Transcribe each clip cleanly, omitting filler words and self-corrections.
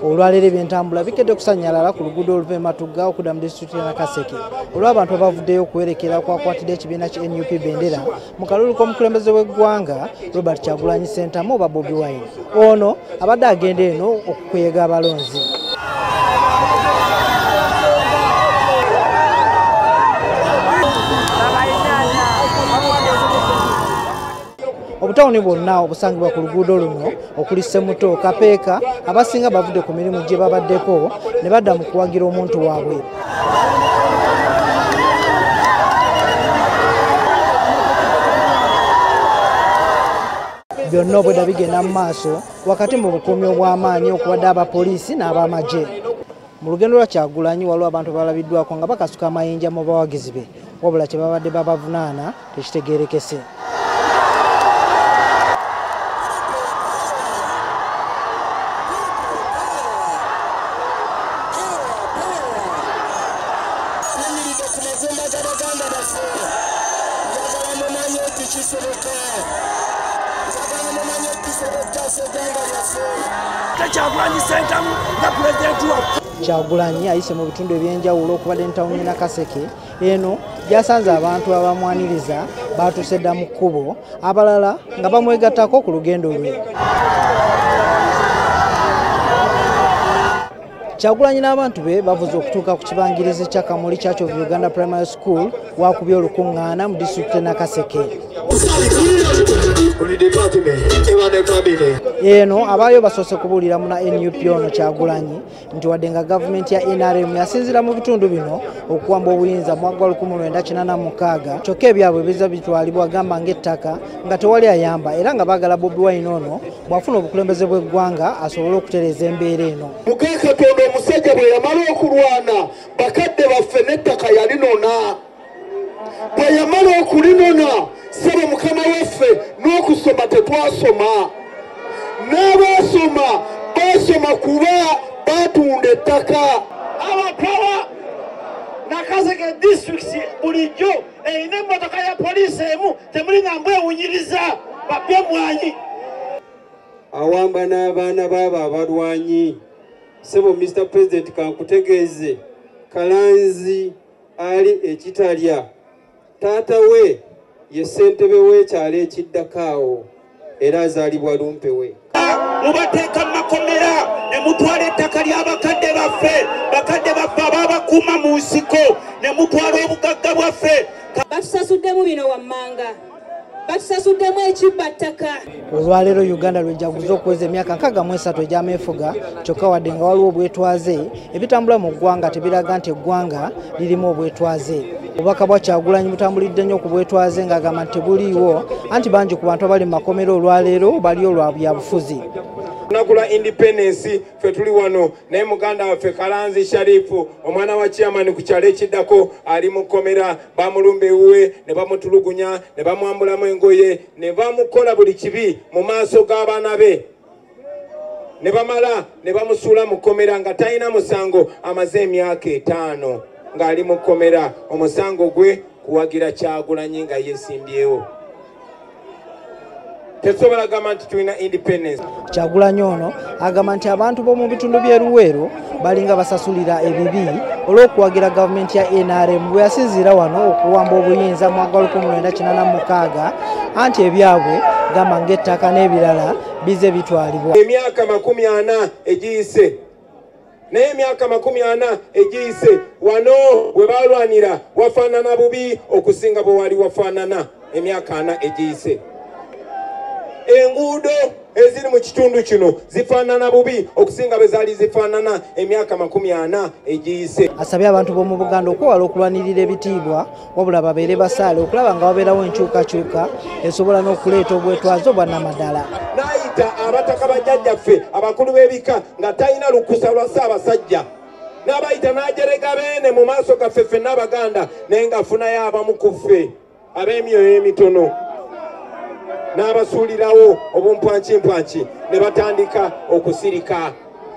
Olwaleero ebyentambula bikedde kusannyalala ku luguudo oluva e Matugga okudda mu disitulikiti ya Nakaseke olw'abantu abavuddeyo okuwerekera okwakwatidde ekibiina ki NUP bendera mu kalulu k'omukulembeze w'eggwanga Robert Kyagulanyi Ssentamu oba Bobi Wine. Ono abadde agenda eno okukuyega abalonzi. Obutawuni bwonna obusangibwa ku luguudo luno okuli Ssemuto, Kapeeka, abasinga bavudde ku mirimu gye babaddeko ne badda mu kuwagira omuntu waabwe. Byonna obwedda bigenda mu maaso wakati mu bukuumi obw'amaanyi okubadde abapoliisi n'abamagye. Mu lugendo lwa Kyagulanyi waliwo abantu abalabiddwako nga bakasuka amayinja mu bawagizi be, wabula kye babadde babavunaana tekitegeerekese. Kyagulanyi ayise mu bitundu ebyenjawulo okubadde ntawuni Nakaseke eno gyasanze abantu abamwaniriza batuuse dda mu kkubo, abalala nga bamwegattako ku lugendo lwe. Kyagulanyi n'abantu be bavuze okutuuka ku kibangirizi kya Kamuli Church of Uganda Primary School wakubye olukuŋŋaana mu disitulikiti Nakaseke. Eno abaayo basoose kubuulira muna NUP ono Kyagulanyi nti wadde nga gavumenti ya NRM yasinziira mu bitundu bino okuwamba obuyinza mu mwaka 1986, kyokka ebyabwe biza bitwalibwa gamba ng'ettaka nga tewali ayamba, era nga baagala Bobi Wine ono bw'afuna obukulembeze bw'eggwanga asobole okutereeza embeera eno. Mukama Katonda omusajja bwe yamala okulwana bakadde baffe n'ettaka yalinona, bwe yamala okulinona ssebo Mukama waffe n'okusoma tetwasoma, n'abaasoma baasoma kuba batunda ettaka. Abapawa Nakaseke district bulijjo erina emmotoka ya poliisi emu temulina mbwewunyiriza babye mwanyi. Awamba n'abaana baabo abalwanyi. Ssebo Mr. President kankutegeeze, Kalanzi ali ekitalya taata we ye ssentebe w'ekyalo ekiddako awo era azaalibwa Lumpewe. Mubateeka mu makomera ne mutwala ettaka ly'abakadde baffe, bakadde baffe ababakuuma mu nsiko ne mutwala obugagga bwaffe. Batusasuddemu bino wammanga, batusasuddemu ekibba ttaka. Olwaleero Uganda lwejjaguza okuweza emyaka 63 egy'ameefuga, kyokka wadde nga waliwo obwetwaze, ebitambula mu ggwanga tebiraga nti eggwanga lirimu obwetwaze. Obubaka bwa Kyagulanyi butambulidde nnyo ku bwetwaze ng'agamba nti tebuliiwo, anti bangi ku bantu abali mu makomera olwaleero baliyo lwa byabufuzi. Lunaku lwa independence ffe tuli wano naye muganda waffe Kalanzi Sharifu omwana wa chairman ku kyalo ekiddako ali mu kkomera, bamulumba ewuwe ne bamutulugunya ne bamwambulamu engoye ne bamukola buli kibi mu maaso g'abaana be ne bamala ne bamusuula mu kkomera nga talina musango, amaze emyaka 5 ng'ali mu kkomera, omusango gwe kuwagira Kyagulanyi nga yeesimbyewo. Tesobola gamba nti tulina independence. Kyagulanyi ono agamba nti abantu b'omu bitundu by'e Luweero balinga basasulira ebibi olw'okuwagira gavumenti ya NRM bwe yasinziira wano okuwamba obuyinza mu mwaka 1986, anti ebyabwe gamba ng'ettaka n'ebirala bize bitwalibwa. Emyaka 40 egiyise, naye emyaka 40 egiyise wano we balwanira wafaanana bubi okusinga bwe wali wafaanana emyaka 4 egiyise. Enguudo eziri mu kitundu kino zifaanana bubi okusinga bwe zaali zifaanana emyaka 40 egiyise. Asabye abantu b'omu Buganda okwewala okulwanirira ebitiibwa, wabula babeere basaale okulaba nga wabeerawo enkyukakyuka esobola n'okuleeta obwetwaze obwa nnamaddala. N'ayita abataka bajjajjaffe abakulu b'ebika nga talina lukusa lwa Ssaabasajja, n'abayita n'ajerega beene mu maaso gaffe ffenna Abaganda, naye ng'afunayo abamu ku ffe ab'emyoyo emitono n'abasuulirawo obumpwankimpwanki ne batandika okusirika.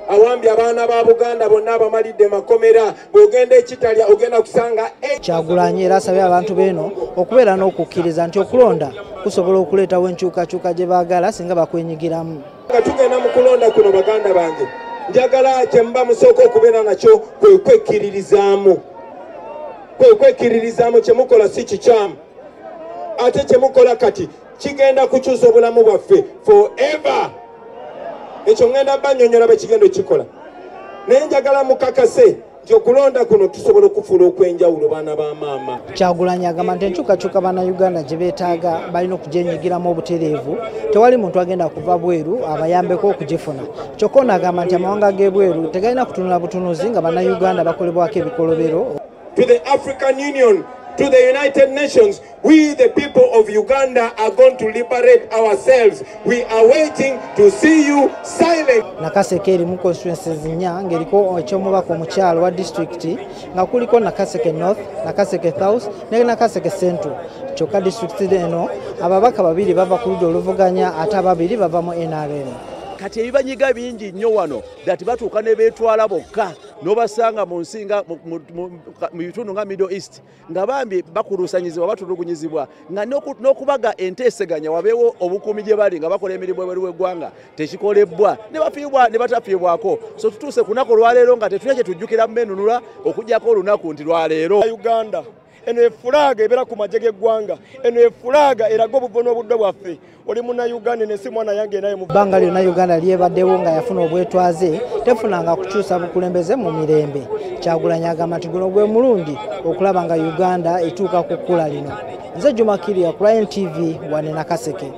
Awambye abaana ba Buganda bonna abamalidde makomera, bw'ogenda ekitalya ogenda kusanga. Kyagulanyi era asabye abantu beeno okubeera n'okukkiriza nti okulonda kusobola okuleetawo enkyukakyuka gye baagala singa bakwenyigiramu. Nga tugenda mu kulonda kuno baganda bange, Njagala kye muba musooka okubeera nakyo kwe kwekkiririzaamu, kwe kwekkiririzaamu. Kyemukola si kikyamu, ate kyemukola kati kigenda kukyusa obulamu bwaffe forever. Ekyo ŋŋenda bannyonnyola bwe kigenda okikola, naye njagala mukakase nti okulonda kuno tusobola okufuula okw'enjawulo, baana ba maama. Kyagulanyi agamba nti enkyukakyuka Bannayuganda gye beetaaga balina okugyenyigiramu obutereevu, tewali muntu agenda kuva bweru abayambeko okugifuna. Kyokka ono agamba nti amawanga g'ebweru tegalina kutunula butunuzi nga Bannayuganda bakolebwako ebikolobero. To the African Union, to the United Nations, we, the people of Uganda, are going to liberate ourselves. We are waiting to see you silent. Nakaseke erimu constituencies nnya ng'eriko ekyomubaka omukyalo wa disitulikiti, nga kuliko Nakaseke North, Nakaseke South ne Nakaseke Central. Kyokka disitulikiti eno ababaka babiri bava ku ludda oluvuganya, ate ababiri bava mu NRM. Kati ebibanyiga bingi nnyo wano that batuuka ne beetwala bokka, n'obasanga mu nsi nga mu bitundu nga Middle East, nga bambi bakulusanyizibwa, batulugunyizibwa, nga n'okubaga enteeseganya wabeewo obukuumi gye bali nga bakola emirimu ebweru w'eggwanga tekikolebwa, ne bafiibwa ne batafiibwako. So tutuuse ku lunaku olwaleero nga tetulina kye tujjukira mumenunula okuggyako olunaku nti lwaleero. Uganda eno efulaaga ebeera ku magye g'eggwanga, eno efulaaga eraga obuvo n'obuddo bwaffe. Oli Munnayuganda, ensi mwana yange naye. Ebbanga lyonna Uganda lyebaddewo nga yafuna obwetwaze, tefunanga kukyusa bukulembeze mu mirembe. Kyagulanyi agamba nti guno gwe mulundi okulaba nga Uganda etuuka ku kkula lino. Nze Juma Kiria ku Lion TV wane Nakaseke.